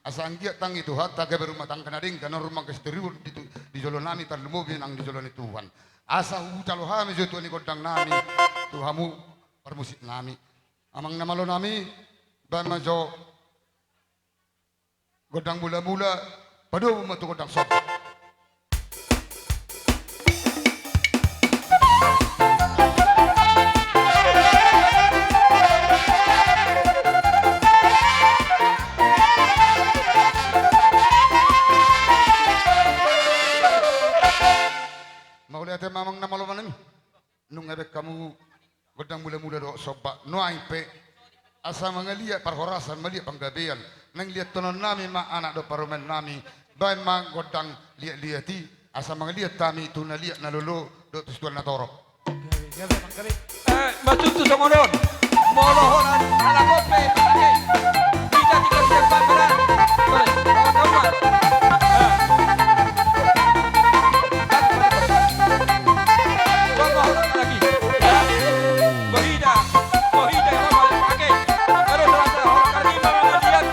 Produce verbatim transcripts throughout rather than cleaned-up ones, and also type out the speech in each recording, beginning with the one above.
Asa anggiat tangi Tuhanta gabe rumah tangga na denggan, rumah kesejahteraan di tu-, di jolo nami, tarlumobi nang di jolo ni Tuhan. Asa hujalo hami jo tua ni gondang nami tu hamu parmusik nami. Amang na malo nami, baen ma jo gondang mula-mula, padomu ma tu gondang somba. Mauliate ma amang na malo nami. Nunga baen hamu gondang mula-mula dohot somba nuaeng pe, asa mangaliat parhorasan, mangaliat panggabean. Naeng liathononnami ma anak dohot parumaennami, baen ma gondang liat-liat i, asa mangaliat hami tu na liat na lolo dohot tu situan na torop. Gabe, gabe, manggabe. Eh, matutu songon on. Molo holan ala kope, pake. Bisa tiga siap pamela. Boleh. Kawan-kawan. Eh. Coba holan lagi. Ya. Bohita. Bohita, coba pake. Terus, terus, terus. Holan karena mana lihat.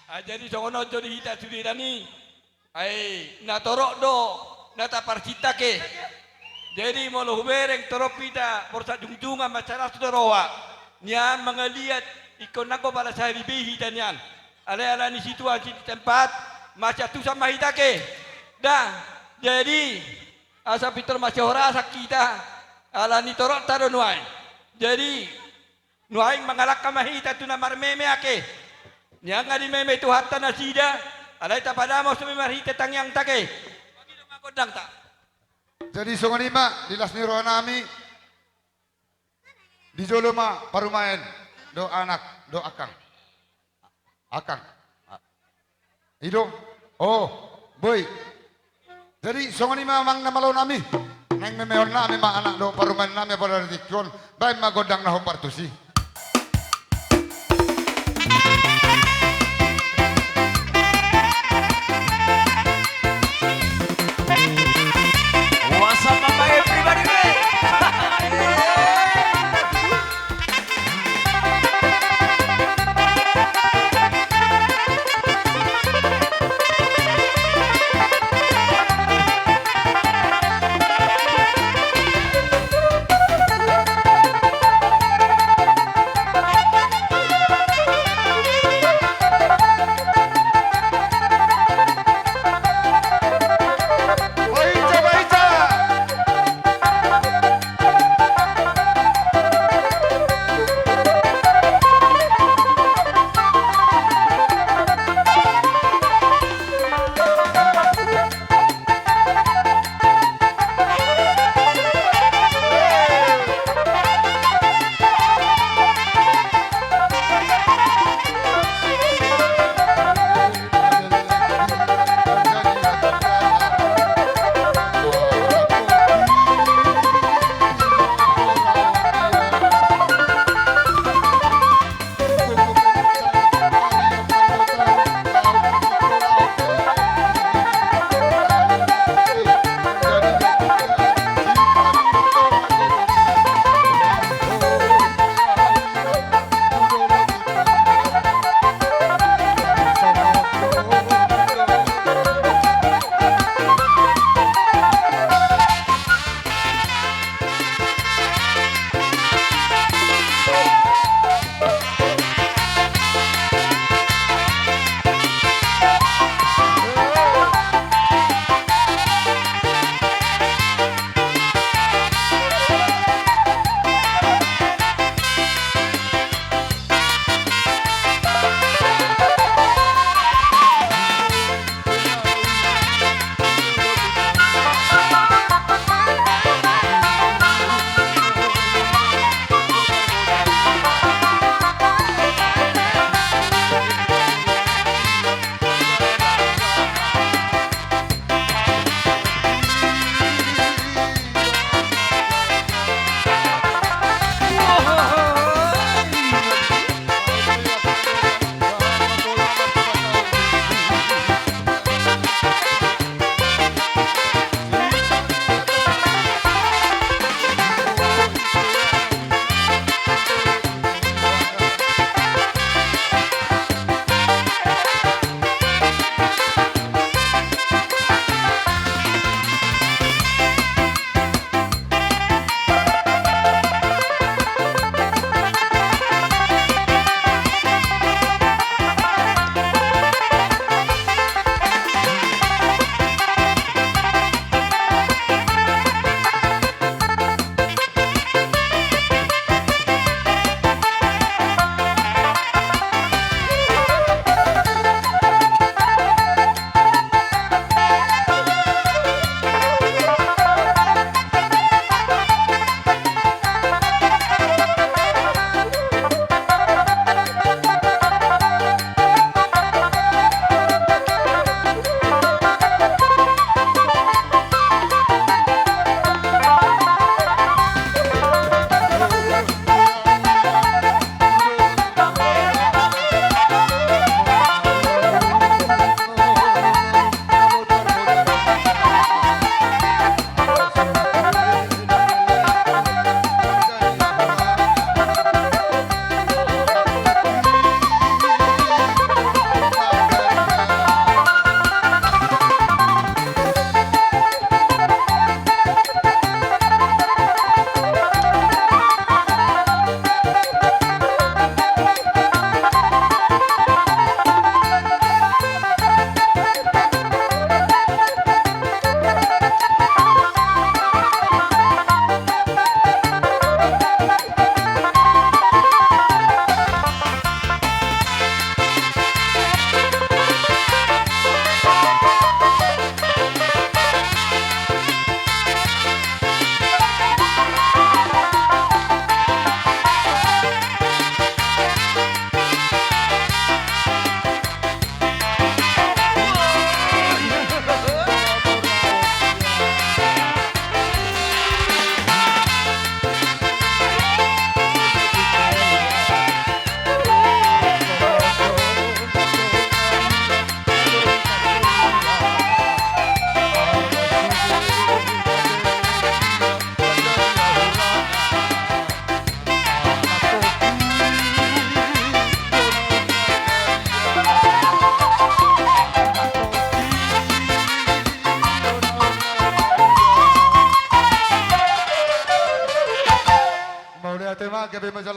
Ah, jadi songon on jo di hita sude nami. Ai na torop do na taparsinta ke. Jadi molo hubereng torop hita borsak jungjungan mansai las do roha nian mangaliat ingkon nanggo pala sahali be hita nian. Alai ala ni situasi di tempat, masiantusan ma hita ke. Da, jadi asa pintor masihorasan hita ala ni toropta do nuaeng. Jadi nuaeng mangalangka ma hita tu na marmeme ake. Nian nga dimeme Tuhanta nasida, alai tapadamos be marhite tangiangta ke. Jadi songon i ma di las ni roha nami. Di jolo ma parumaen dohot anak dohot angkang. Angkang. I do. Oh, boi. Jadi songon i ma amang na malo nami. Naeng memehon nami ma anak dohot parumaen nami apala di tingki on. Baen ma gondang na hombar tusi. What's up, my everybody, man?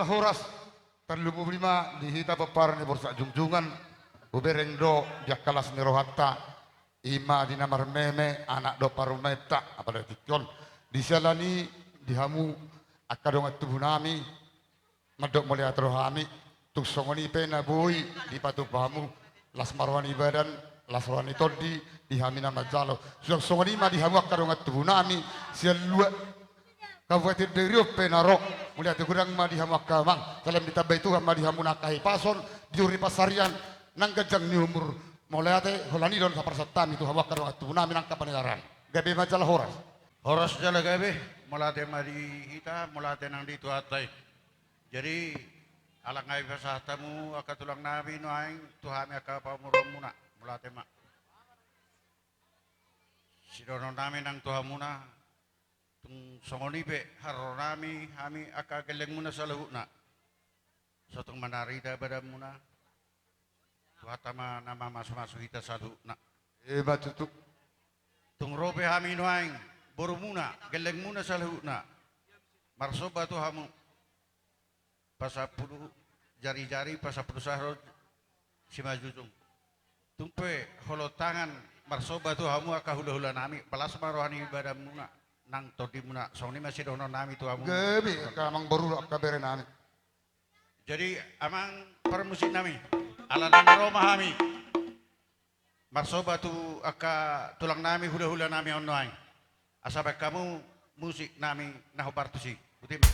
Horas, tarlumobi ma di hita pomparan ni Borsak Jungjungan, hubereng do di angka las ni rohanta, i ma di na marmeme anak dohot parumaenta, apala di tingki on. Di siala ni i di hamu angka dongan tubu nami, mandok mauliate do hami, tung songon i pe na boi dipatupa hamu, las ma roha ni badan, las roha ni tondi, di hami na manjalo. Suang songon i ma di hamu angka dongan tubu nami, sian luat Kabupaten Dairi on pe na ro, mauliate godang ma di hamu angka amang, saleleng ditambai Tuhan ma di hamu na angka hipason, di uri pansarian, nang ganjang ni umur, mauliate, holan i do na saparsahat hami tu hamu angka dongan tubu nami nang angka panearan. Gabe ma jala horas. Horas jala gabe, mauliate ma di hita, mauliate nang di Tuhanta i. Jadi, ala nga i pasahat hamu angka tulang nami nuaeng, tu hami angka pamoruon muna, mauliate ma. Sidohonon nami nang tu hamuna, tung songon i pe haroro nami, hami angka gelleng muna saluhutna. Sotung manarida badan muna, Tuhanta ma na mamasumasu hita saluhutna. Emma tutu. Tung ro pe hami nuaeng, boru muna, gelleng muna saluhutna, marsomba tu hamu. Pasampulu jarijari, pasampulu sahro simanjujung. Tung pe holong tangan marsomba tu hamu angka hulahula nami, las ma roha ni badan muna nang tondi muna, songon i ma sidohonon nami tu hamu. Gabe, angka amang boru, angka bere nami. Jadi, amang parmusik nami, ala nang ro ma hami marsomba tu angka tulang nami, hulahula nami on nuaeng. Asa baen hamu musik nami na hombar tusi. Boti ma.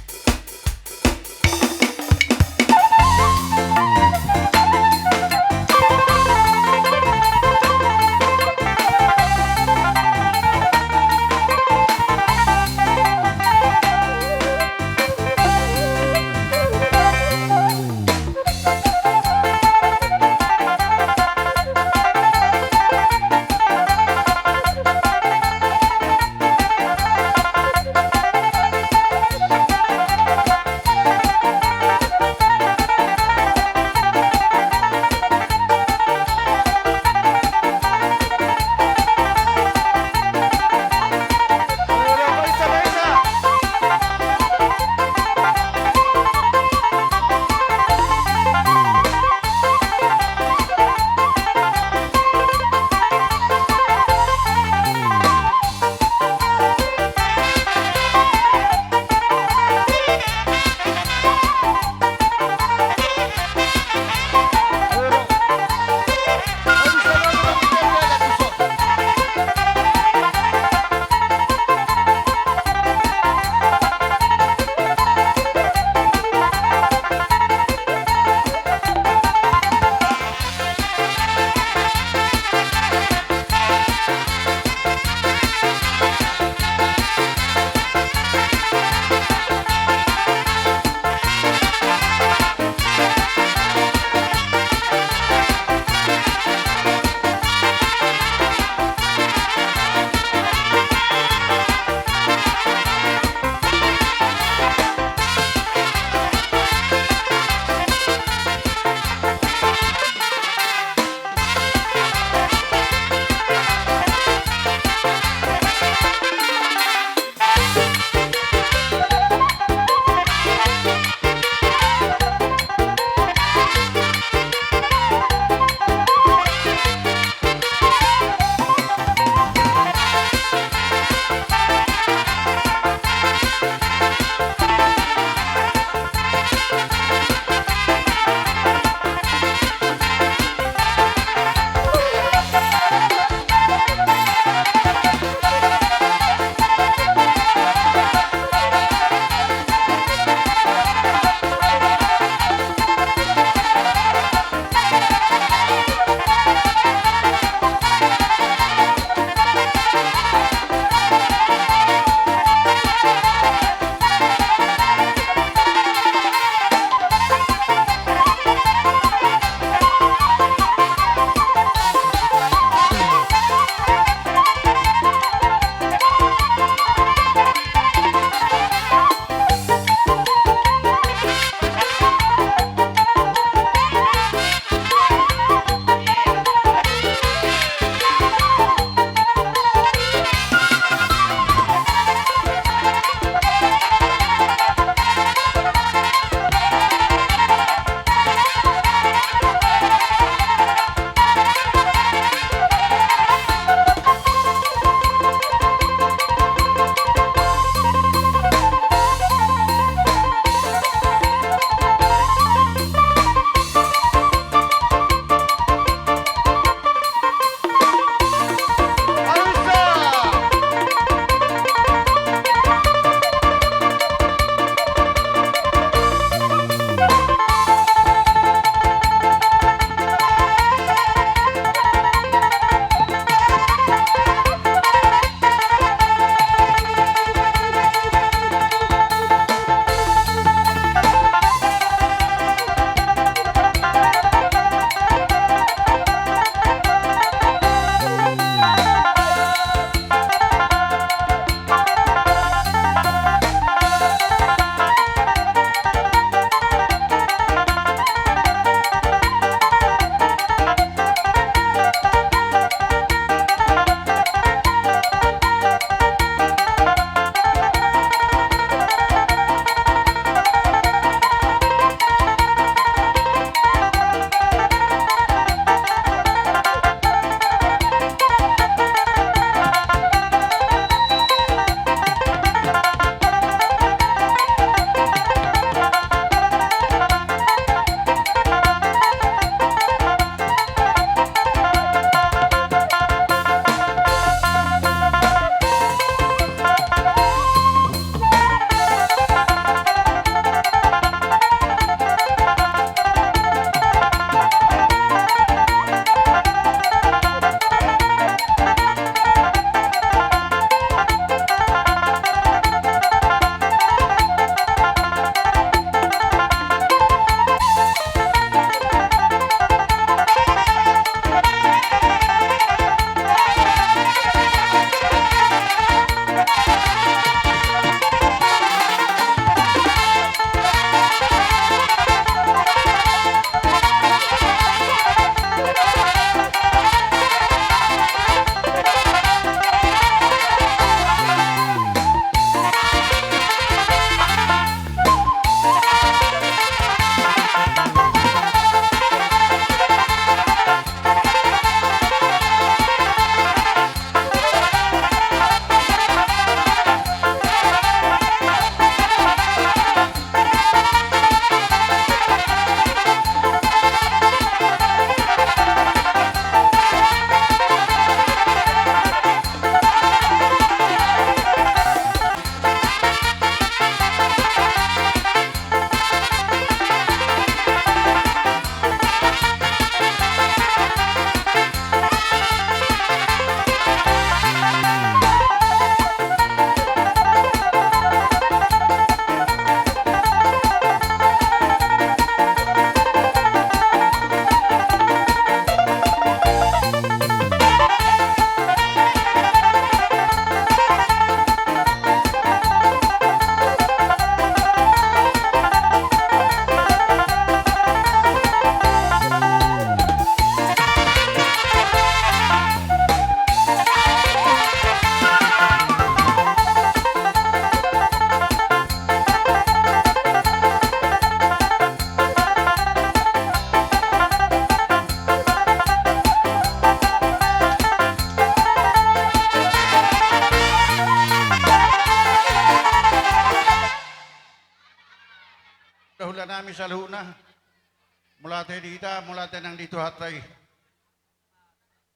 Mauliate di hita, mauliate nang di Tuhanta i.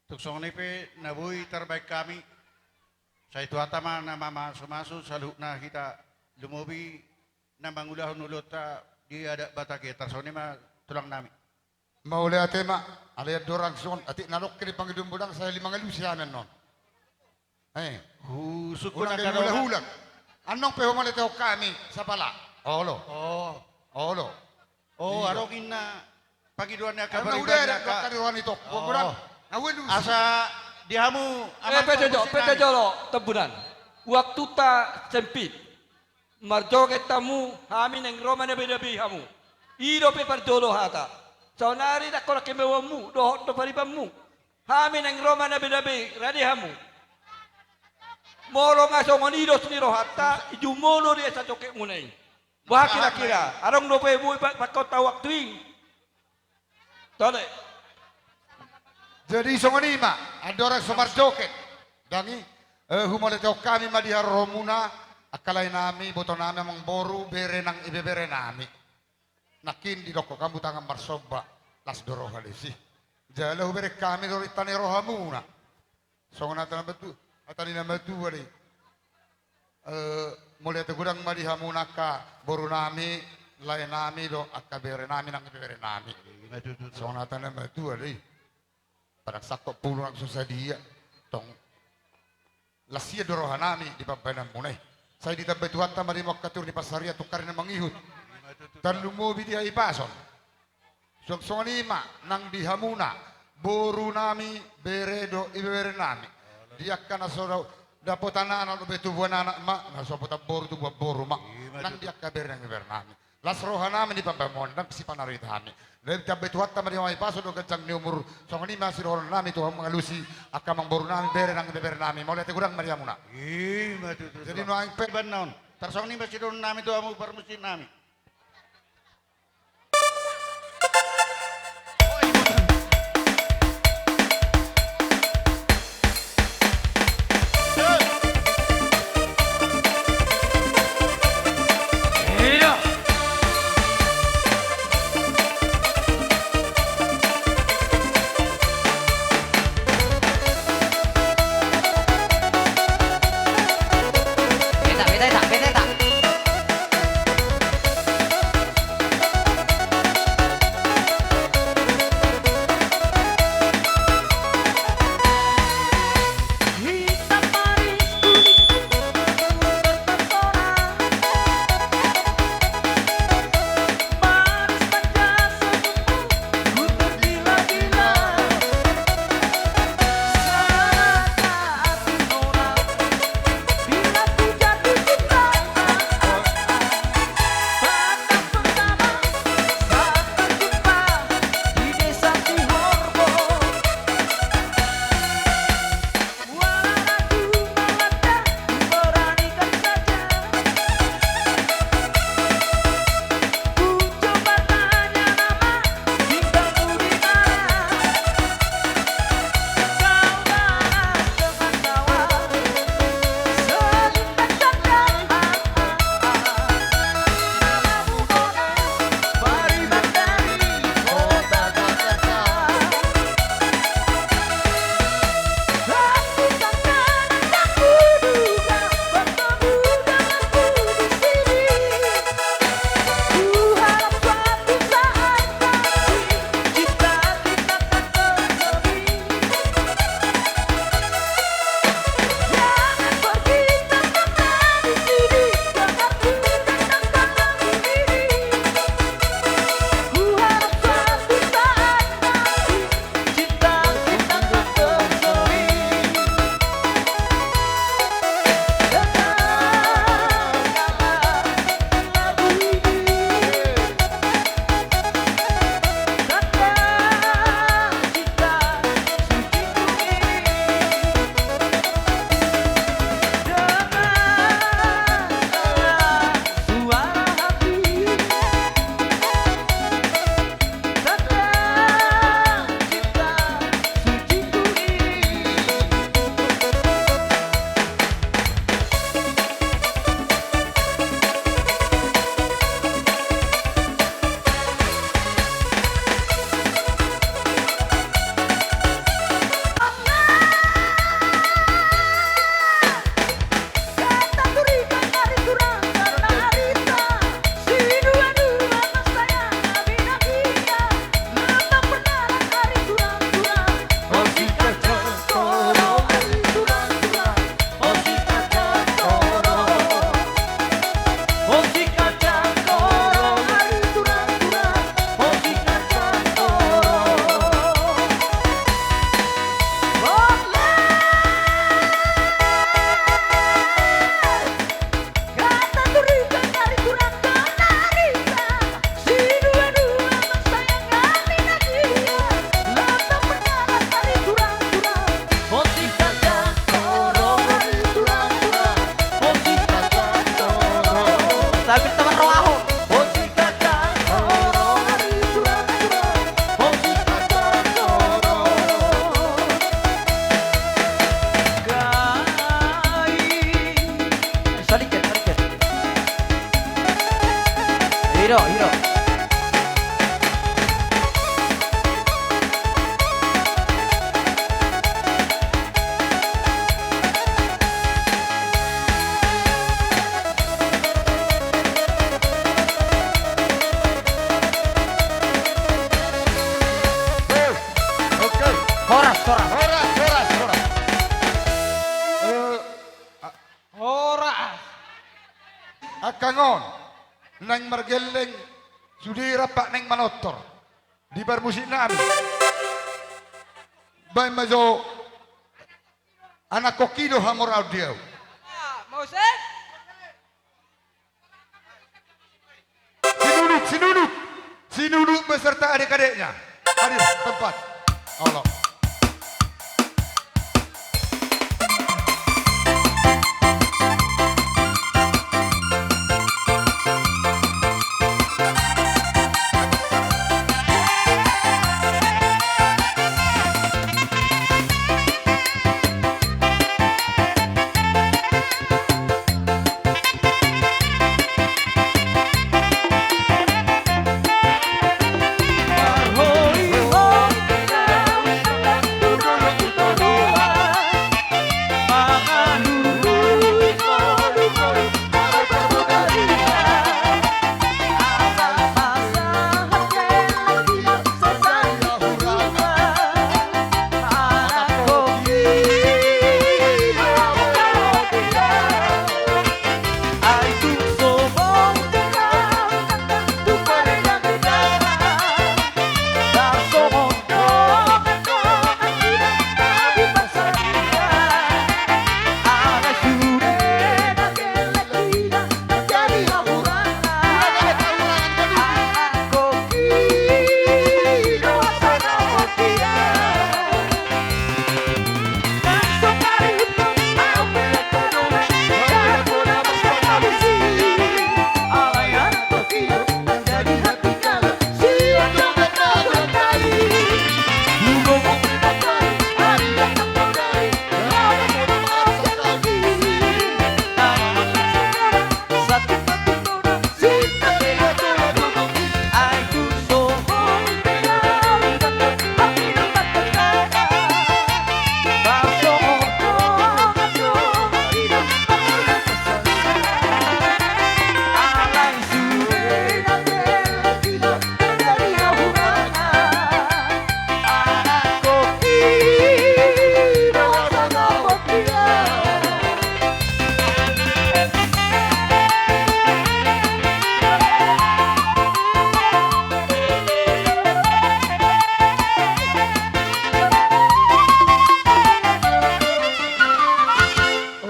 Tung songon i pe na boi tarbahen hami, sai Tuhanta ma na mamasumasu saluhutna hita, lumobi na mangulahon ulaonta di adat Batak i. Tarsongon i ma tulang nami. Mauliate ma, alai andorang songon atik na dok di pangidoan, molo ndang sai mangalusi hami annon. Eh. Husungkun, ulang angka dongan. Ulang. Annon pe humauliatehon hami sapala. Olo. Oh. Olo. Oh, iya. Adong inna pangidoan ni angka, pangidoan ni angka. Asa di hamu, eh, amang, pete jo-, parmusik nami, pete jolo, Tambunan. Waktunta sempit. Marjoget hamu, hami naeng ro manabenabe hamu. I dope parjolo hata. Saonari ndang holan kemewaonmu dohot do paribanmu. Hami naeng ro manabenabe, rade hamu. Molo nga songon i dos ni rohanta, jumolo do i asa jongketmuna i. Boha kira-kira, adong dope boi pa-, pangkon waktu i? Tole. Jadi songon i ma, andorang so marjoget. Ndang i, eh, humauliatehon hami ma di haroromuna, angka lae nami, iboto nami, amangboru, bere nang ibebere nami. Nangkin didokkon hamu tangan marsomba, las do roha disi. Jala hubereng hami do rinta ni rohamuna. Songon hata na matu-, hata ni na matua do i. Eh, mauliate godang ma di hamuna angka boru nami, lae nami dohot angka bere nami nang ibebere nami. Ima tutu. Songon hata na matua do i. Padang sangkot pulu nang so sadia. Tong las ia do roha nami di pambahenanmuna i. Sai ditambai Tuhanta ma di hamu angka toru ni pansarian, tungkar ni na mangihut. Ima tutu. Tarlumobi di hahipason. Songon i ma nang di hamuna, boru nami, bere dohot ibebere nami. Di angka na so da-, dapotan anak, dope tubuan anak ma, na so dapotan boru, tubuan boru ma. Ima tutu. Nang di angka bere nang ibebere nami. Las roha nami di pambahenanmuna, ndang sipanarihon hami. Ditambai Tuhanta ma di hamu hahipason dohot ganjang ni umur. Songon i ma sidohonon nami tu hamu mangalusi angka amangboru nami, bere nang ibebere nami. Mauliate godang ma di hamuna. Ima tutu. Jadi nuaeng pe, tarsongon i ma sidohonon nami tu hamu parmusik nami. Naeng margelleng sude rampak naeng manortor di parmusiknami. Baen ma jo, anakkongki do hamoraon di ahu. Ah, musik. Si Nunut, si Nunut, si Nunut beserta adik-adiknya hadir tempat. Olo.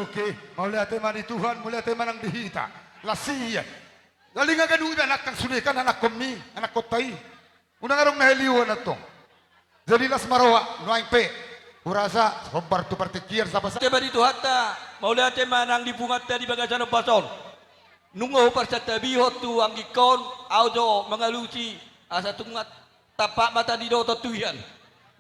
Oke, mauliate ma di Tuhan, mauliate ma nang di hita. Las i. Lali nga ganup iba, anakkon sude kan, anakkon mi, anakkon ta i. Unang adong na heliuan antong. Jadi las ma roha, nuaeng pe hurasa hombar tu partingkian sapa sa. Mauliate ma di Tuhanta, mauliate ma nang di punguanta di bagasan ombas on. Nunga huparsantabihon tu anggingkon, ahu jo mangalusi, asa tung tampak ma tadi dohot tu hian.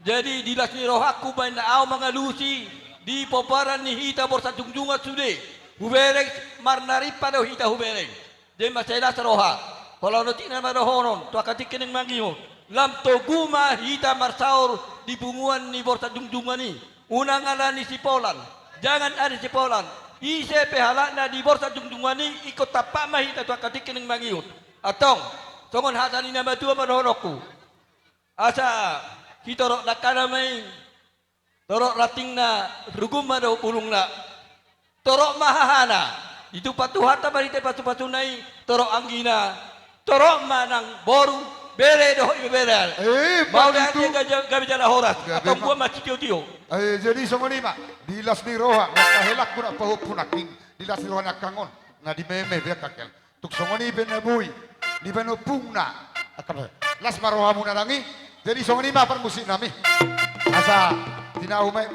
Jadi di las ni rohangku baen na ahu mangalusi di pomparan ni hita Borsak Jungjungan sude, hubereng, marnaripa do hita hubereng. Jadi mansai las roha. Holan otik na ma dohonon tu angka tingki naeng mangihut, lam togu ma hita marsaor di punguan ni Borsak Jungjungan i. Unang ala ni sipolan, jangan ala ni sipolan. Ise pe halakna di Borsak Jungjungan i, ingkon tampak ma hita tu angka tingki naeng mangihut. Antong, songon hata ni na matua ma dohononku. Asa hitorop dangkana ma i, torop rantingna, rugun ma dohot bulungna. Torop ma hahana, ditumpak Tuhanta marhite pasupasuna i, torop anggina, torop ma nang boru, bere dohot ibebere. Eh, mauliate gabe jala horas, gabe antong ma. Buat ma sitiotio. Eh, jadi songon i ma, di las ni roha, na helakku na pahompu nangkin, di las ni roha ni angkang on, na di meme be angkang. Tung songon i pe na boi dibaen ompungna. Las ma rohamuna nang i. Jadi songon i ma parmusiknami. Asa tinahu ma i.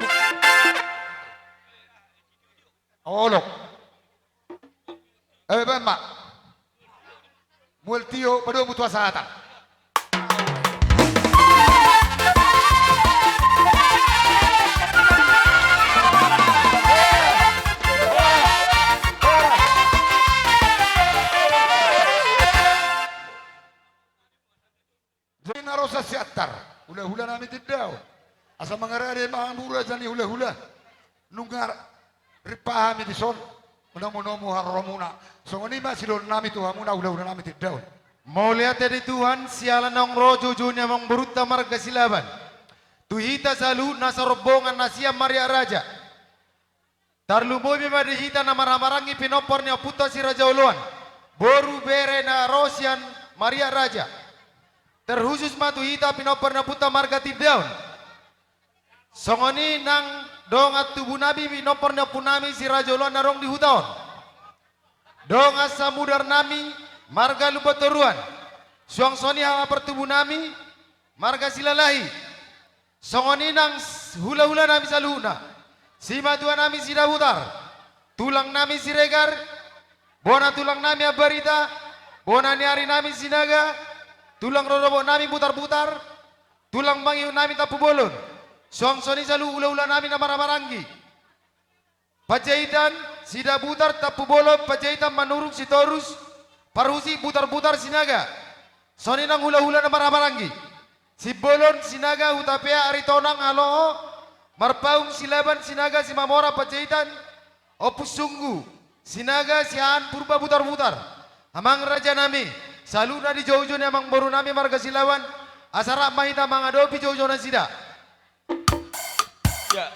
Olo. Eh, baen ma. Mual tio, padomu tu hasahatan. Jadi na ro sian Siantar, hulahulanami tindaon. Asa mangarade ma hamu raja ni hulahula. Nunga rip hami dison, manomunomu haroromuna. Songon i ma sidohononnami tu hamuna hulahulanami tindaon. Mauliate di Tuhan, siala naung ro joujouna amangborunta marga Silaban. Tu hita saluhutna sarombongan na sian Marga Raja. Tarlumobi ma di hita na marhahamaranggi pinompar ni ompunta Si Raja Oloan. boru bere na ro sian Maria Raja. Terkhusus ma tu hita pinompar ni ompunta marga Tindaon. Songon i nang dongan tubu nami pinompar ni ompu nami si Raja Oloan na adong di huta on. Dongan samudar nami marga Lumbantoruan. Suang songon i hahang partubu nami marga Silalahi. Songon i nang s-, hula-hula nami saluhutna. Simatua nami Sidabutar. Tulang nami Siregar. Bona tulang nami Ambarita. Bona ni ari nami Sinaga. Tulang rorobot nami Butarbutar. Tulang mangihut nami Tampubolon. Suang songon i saluhut hula-hula nami na marhahamaranggi. Panjaitan, Sidabutar, Tampubolon, Panjaitan, Manurung, Sitorus, parhusip, Butarbutar, Sinaga. Songon i nang hula-hula na marhahamaranggi. Simbolon, Sinaga, Hutapea, Aritonang, Haloho, Marpaung, Silaban, Sinaga, Simamora, Panjaitan, Ompusunggu, Sinaga, Siahaan, Purba, Butarbutar. Amang raja nami, saluhutna di joujou ni amangboru nami marga Silaban, asa rap ma hita mangadopi joujou nasida. Ya.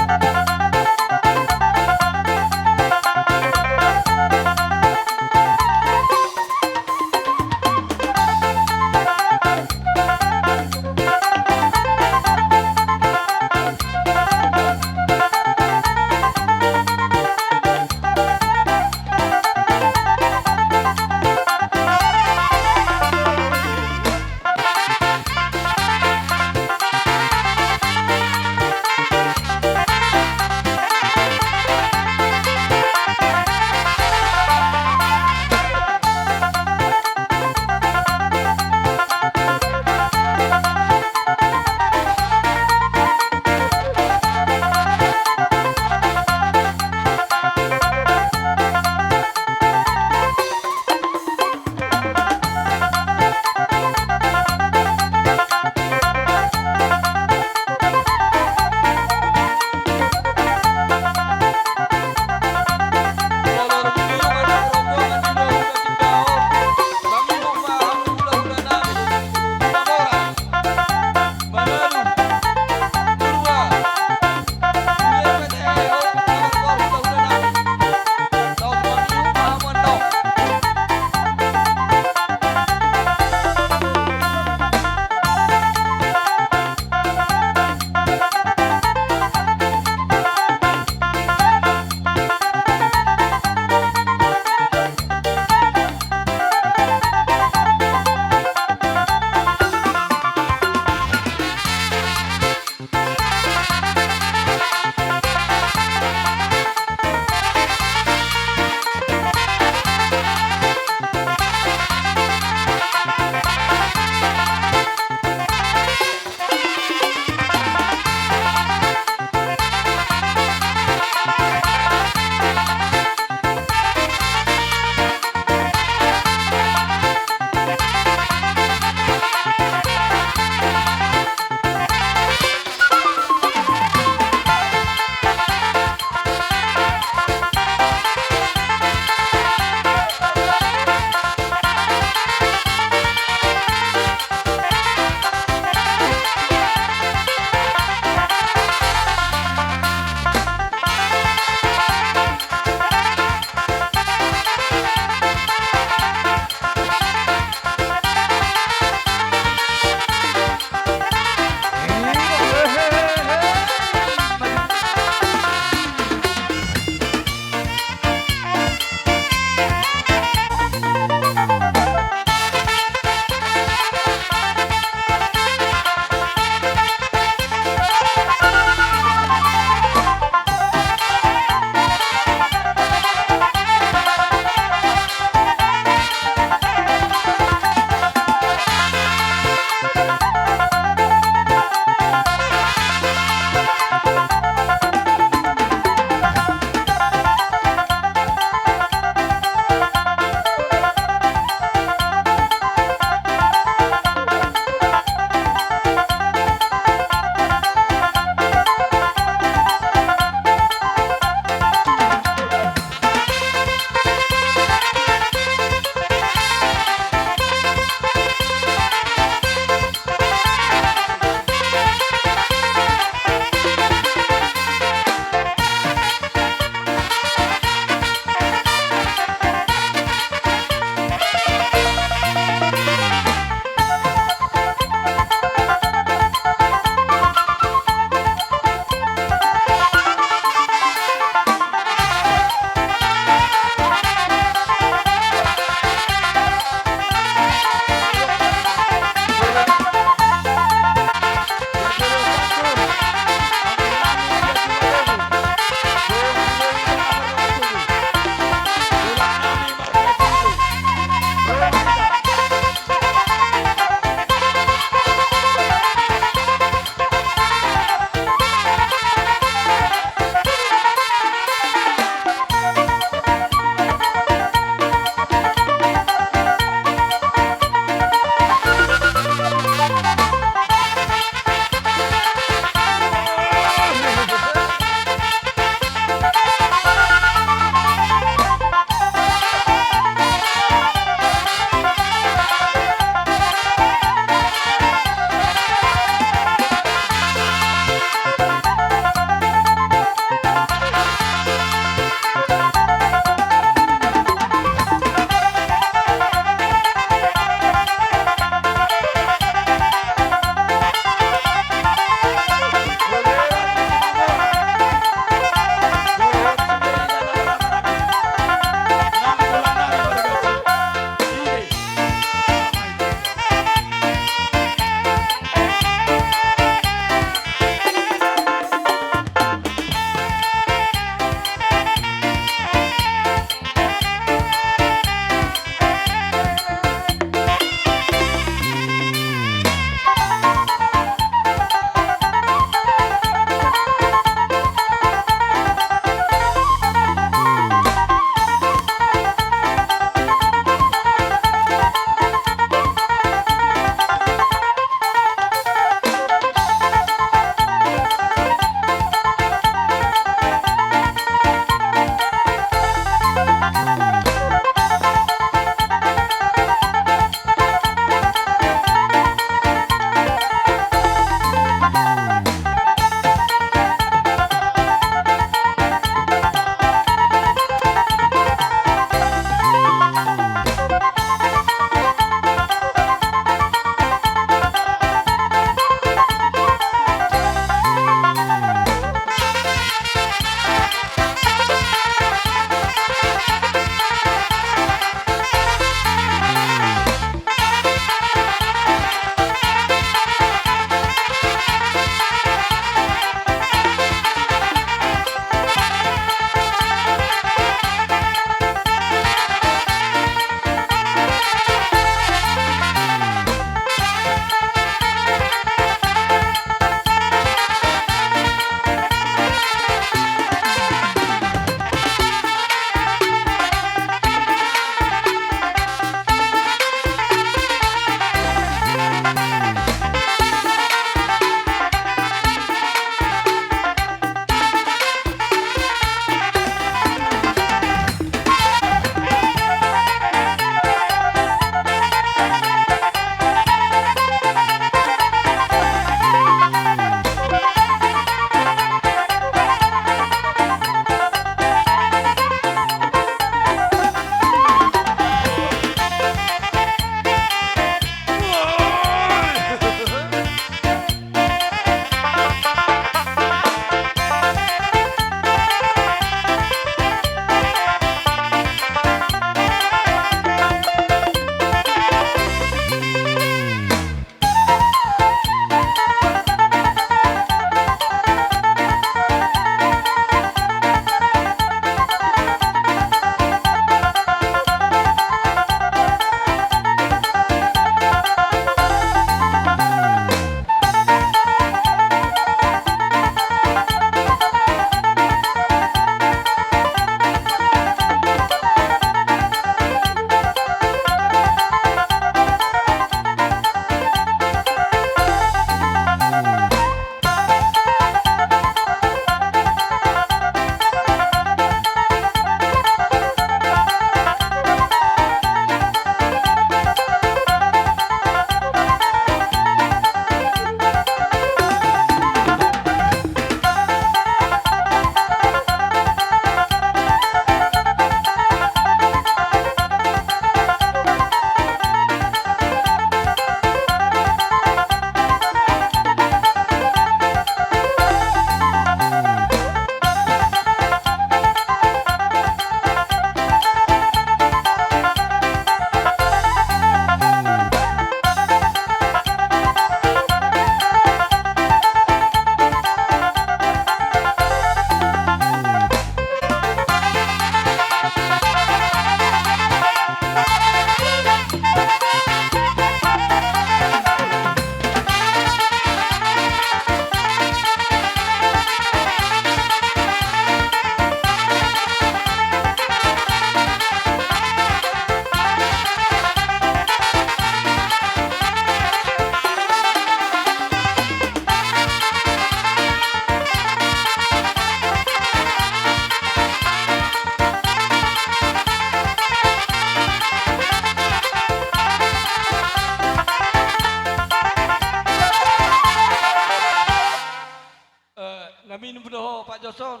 on.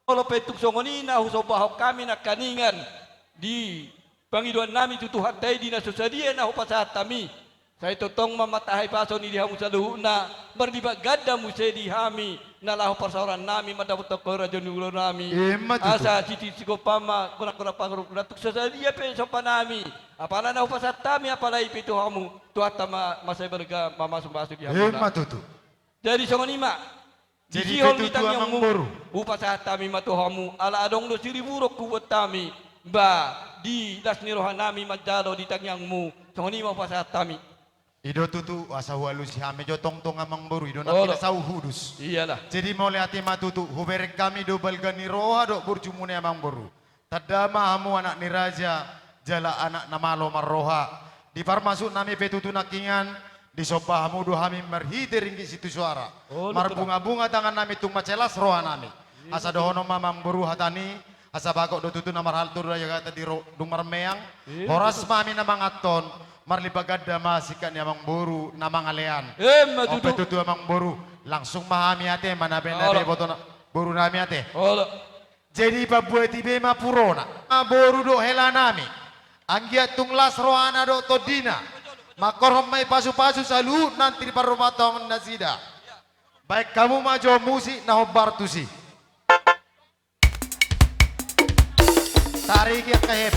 Molo pe tung songon i na husombahon hami nangkiningan di pangidoan nami tu Tuhanta i di na so sadia na hupasahat hami. Sai tongtong ma martahi pasu ni di hamu saluhutna, marlipat ganda muse di hami, na laho parsaoran nami mandapothon harajaon ni ulaon nami. Ima tutu. Asa sititi sigompa ma, gorak-gorak pangarahutna, tung so sadia pe somba nami. Apala na hupasahat hami, apala i pe tu hamu, Tuhanta ma, mansai balga mamasumasu di hamu. Ima tutu. Jadi songon i ma. Jadi, disi pe on tutu, di tangiangmu, Amang Boru. Hupasahat hami ma tu hamu, ala adong do siriburuk hubuat hami, ba, di las ni roha nami manjalo di tangiangmu, songon i ma hupasahat hami. I do tutu, asa hualusi hami jo tongtong, Amang Boru, i do nangkin asa huhudus. Iyalah. Jadi mauliate ma tutu, hubereng hami do balga ni roha dohot burju muna, Amang Boru. Tanda ma hamu anak ni raja, jala anak na malo marroha. Di parmasuk nami pe tutu nangkiningan, disomba hamu do hami marhite ringgit sitio soara. Olo, marbunga-bunga tangan nami tung mansai las roha nami. Iya, asa betul. Dohonon ma Amang Boru hata ni, asa bagot do tutu na marhalto do raja hata di ro-, dung marmeang. Iya, betul. Horas ma hami na manganhon, marlipat ganda ma singkat ni Amang Boru na mangalean. Ima tutu. On pe tutu Amang Boru, langsung ma hami ate, mana benda. Olo. Be boto na, boru nami ate. Olo. Jadi pabuati be ma purona, ma boru dohot hela nami. Anggiat tung las rohana dohot tondina. Mangkorhon ma i pasu-pasu saluhut nanti di parrumatanggaon nasida. Baen hamu ma jo musik na hombar tusi. Tariki angka hep.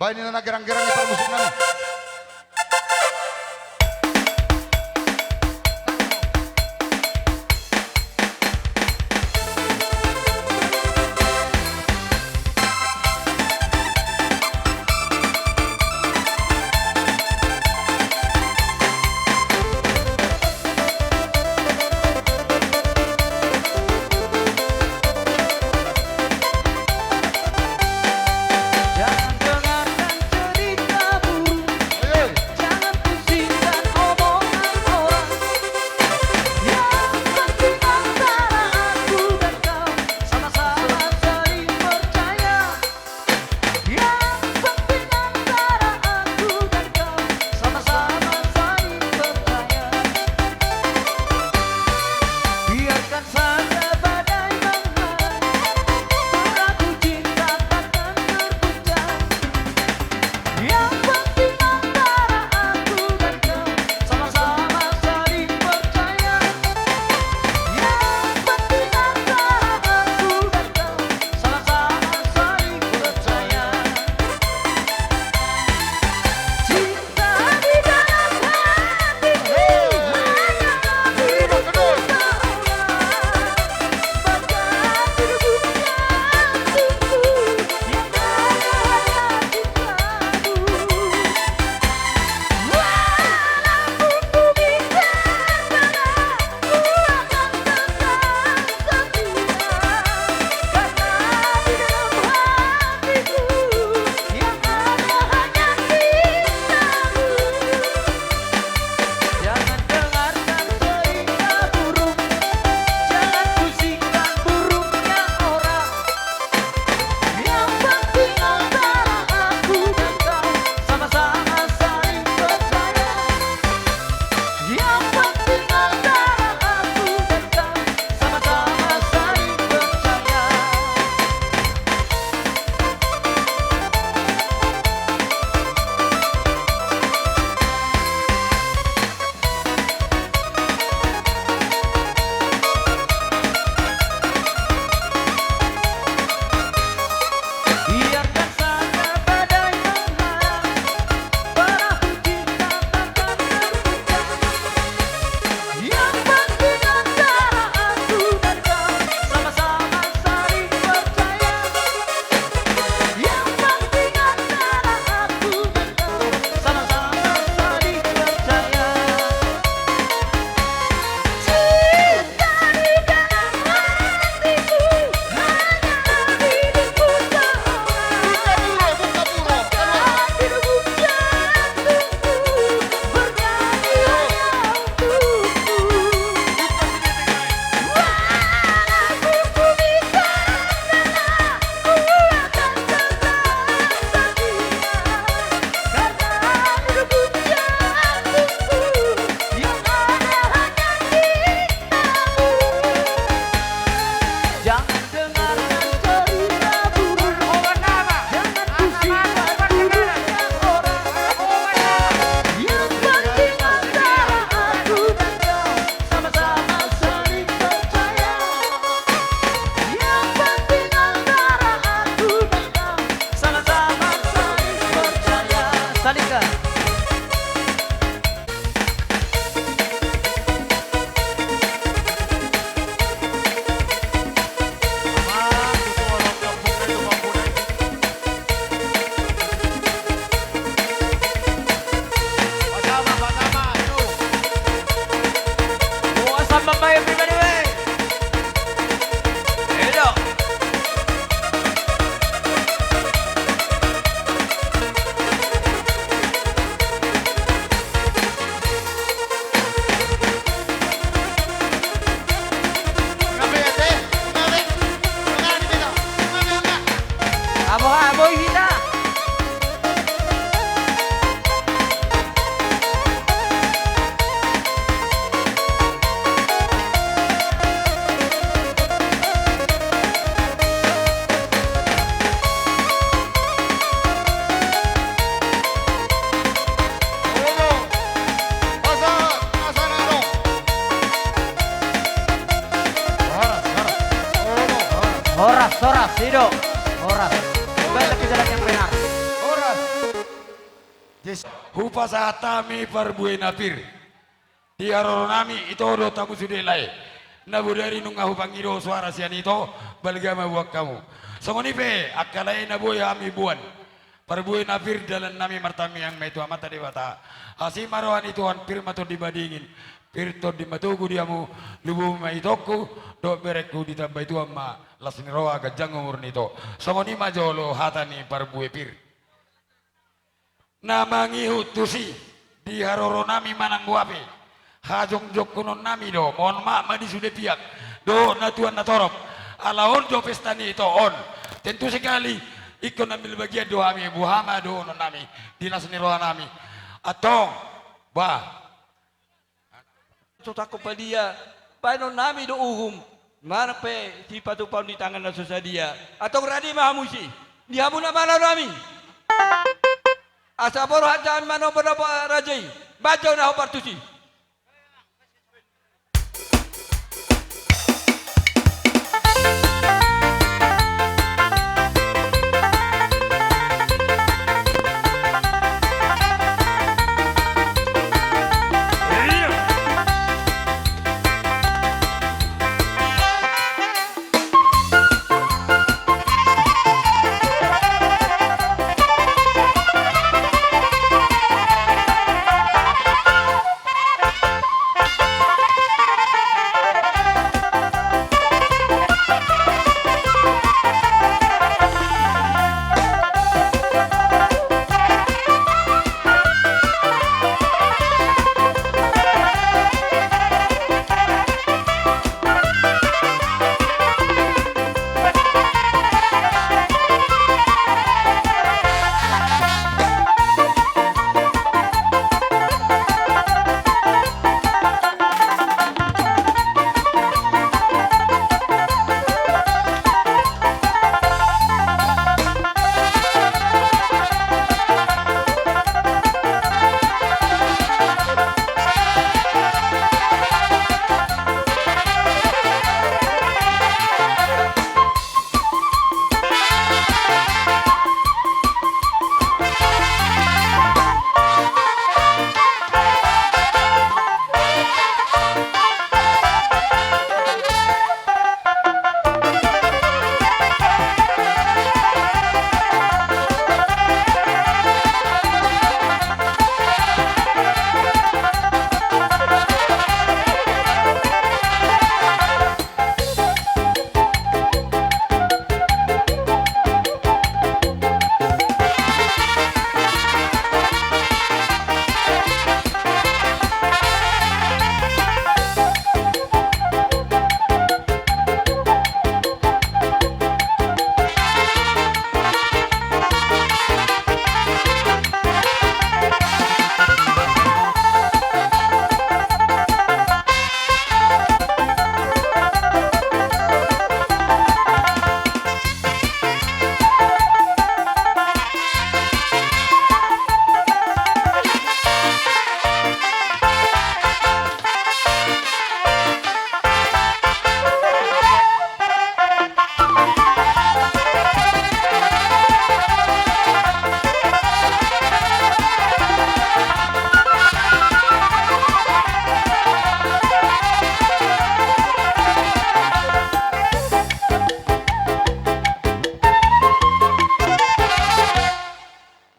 Baen ninna na gerang-gerang i parmusik nami. Jangan dengarkan cerita burung, jangan pusingkan omongan orang. Yang penting antara aku dan kau sama-sama saling percaya. Yang penting antara aku dan kau sama-sama saling percaya. Biarkan saja badai menghantam, perahu cinta takkan terguncang. Yang penting antara aku dan kau sama-sama saling percaya. Yang penting antara aku dan kau sama-sama saling percaya. Cinta di dalam hatiku hanyalah milikku seorang. Bahkan hidupku jantungku yang ada hanya cintamu. Walaupun ku biarkan Ku akan tetap setia, karena di dalam hatiku yang ada hanya cintamu. Jangan dengarkan cerita burung, jangan pusingkan burungnya orang. Yang penting antara aku dan kau sama-sama saling percaya. Yang penting antara aku dan kau sama-sama saling percaya. Biarkan saja badai menghantam, perahu cinta takkan terguncang. Yang penting antara aku dan kau sama-sama saling percaya. Yang penting antara aku dan kau sama-sama saling percaya. Cinta di dalam hatiku hanya milikku seorang. Hidupku jantungku bernyanyi hanya untukmu. Walaupun ku biarkan Ku akan tetap setia, karena hidupku jantungku yang ada hanya cintamu. Jangan dengarkan cerita burung, jangan pusingkan burungnya orang. Yang penting antara aku dan kau sama-sama saling percaya. Yang penting antara aku dan kau sama-sama saling percaya. Salingkan. Abo, abo hita. Horas, horas. Horas, horas, i do. Horas. Kembali ke jalan yang benar. Horas. Hupasahat hami parbue na pir. Di haroro nami ito do tamu sude lae. Na bodari nunga hupangido suara sian ito, balga ma buat hamu. Songon i pe angka lae na boi hami boan. Parbue na pir dalan nami martangiang ma i tu Amanta Debata. Asi ma roha ni Tuhan, pir ma tondi madingin, pir tondi matogu di hamu, lumobi ma itongku, dohot berengku ditambai Tuhan ma, las ni roha ganjang umur ni ito. Songon i ma jolo hata ni parbue pir. Na mangihut tusi, di haroro nami manang boha pe. Hajongjonghonon nami do, mohon maaf ma di sude piak. Dohot na tuan na torop. Ala on do pesta ni ito on. Tentu sekali, ingkon ambil bagian do hami, boha ma dohonon nami. Di las ni roha nami. Antong, bah. Sotangkon padia, baenon nami do uhum, manang pe sipatupaon di tangan na so sadia. Antong rade ma hamu isi, di hamu na manang nami. Asa boru hansa manopo-nopo raja i, bajo na hombar tusi.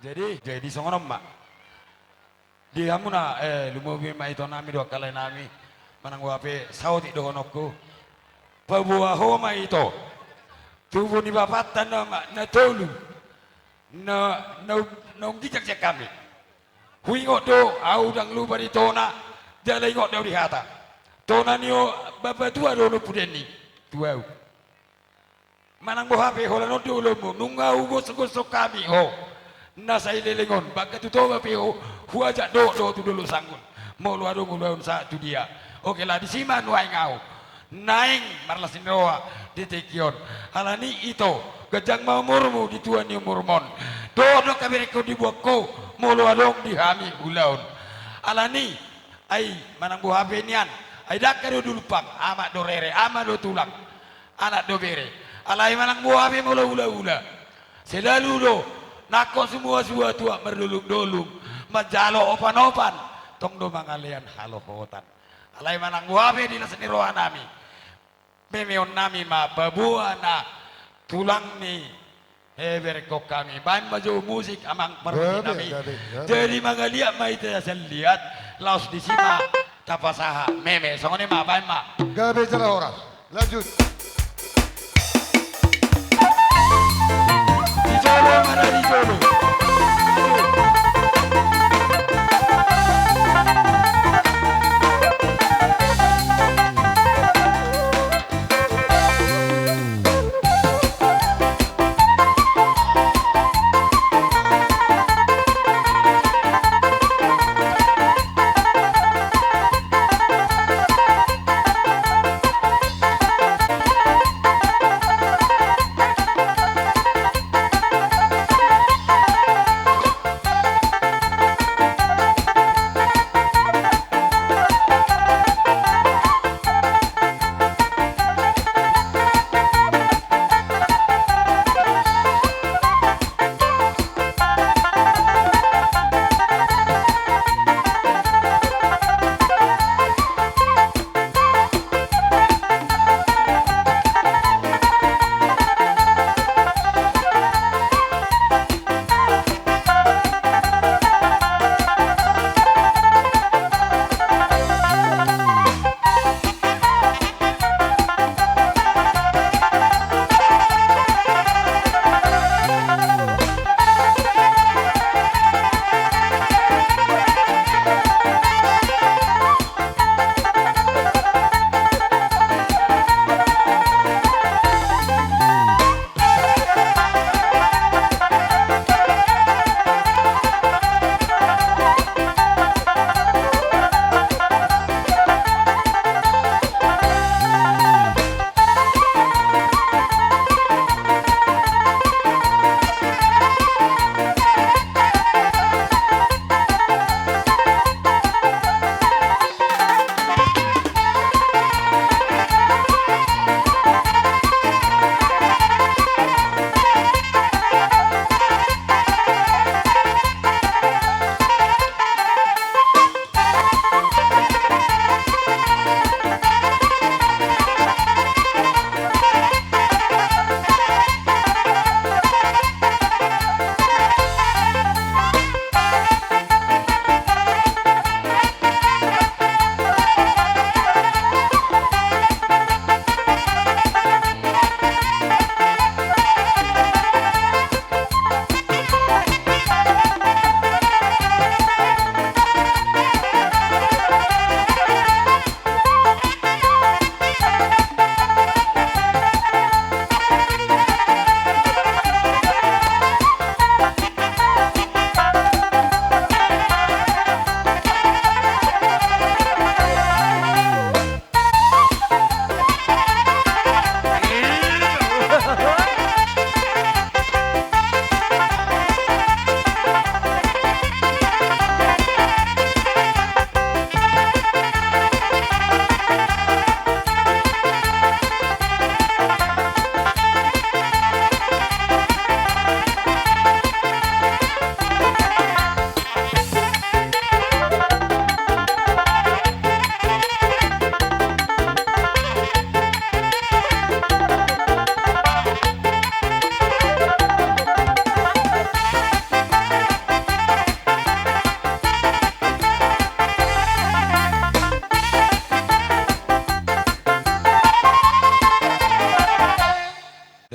Jadi, jadi songon on ma. Di hamuna, eh, lumobi ma ito nami dohot angka lae nami, manang boha pe saotik dohononku. Paboa ho ma ito. Tubu ni bapanta nama na tolu. Na, na, naung ginjang sian hami. Huingot do, ahu ndang lupa di tona, jala ingot do ahu di hata. Tona ni ho, bapa tua do na pudeni. Tu ahu. Manang boha pe holan on do ulaonmu, nunga hugosgos hami ho. Na sai leleng on, bangga tu Toba pe ho, huajak dohot do tu Dolok Sanggul. Molo adong ulaon sahat tu dia. Oke lah, disi ma nuaeng ahu. Naeng marlas ni roha di tingki on. Alani ito, ganjang ma umurmu di tua ni umurmon. Dohot do angka berengkon di buangko, molo adong di hami ulaon. Alani, ai manang boha pe nian. Ai dangka do dulumpang, amak do rere, ama do tulang. Anak do bere. Alai manang boha pe molo hula-hula. Selalu do, nangkok sumua-sua tuak manjalo opan-opan, tong do mangalean halohotan. Alai manang boha pe di las ni rohanami, memeonnami ma paboa na tulang ni heberengkon hami. Baen ma jo musik amang parmusik nami. Gabe, gabe, gabe. Jadi mangaliat ma hita sian liat, laos disi ma tapasahat meme. Songon i ma, baen ma. Gabe jala horas. Lanjut. Di jolo, mana di jolo?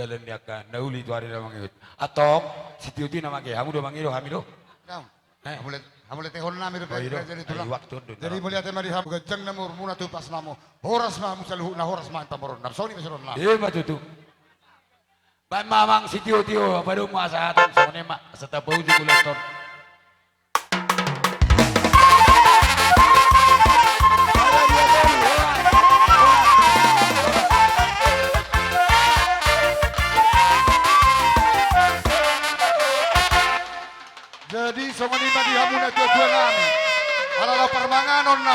Dalan ni angka na uli tu ari na mangihut. Antong, sitiotio nama ke, hamu do mangido, hami do. Naung. Eh. Hamu let-, hamu letehon nami do. Oh, iya do. Jadi tulang. Jadi mauliate ma di hamu, ganjang na umurmuna, tumpak asmamuna. Horas ma hamu saluhutna, horas ma hamu pamoruon. Nang songon i ma sidohonon nami. Ima tutu. Baen ma amang sitiotio, padomu asa hatang songon i ma, asa tapaujung ulaon on. Jadi songon i ma di hamu na tuatua nami. Ala laho parmanganon na.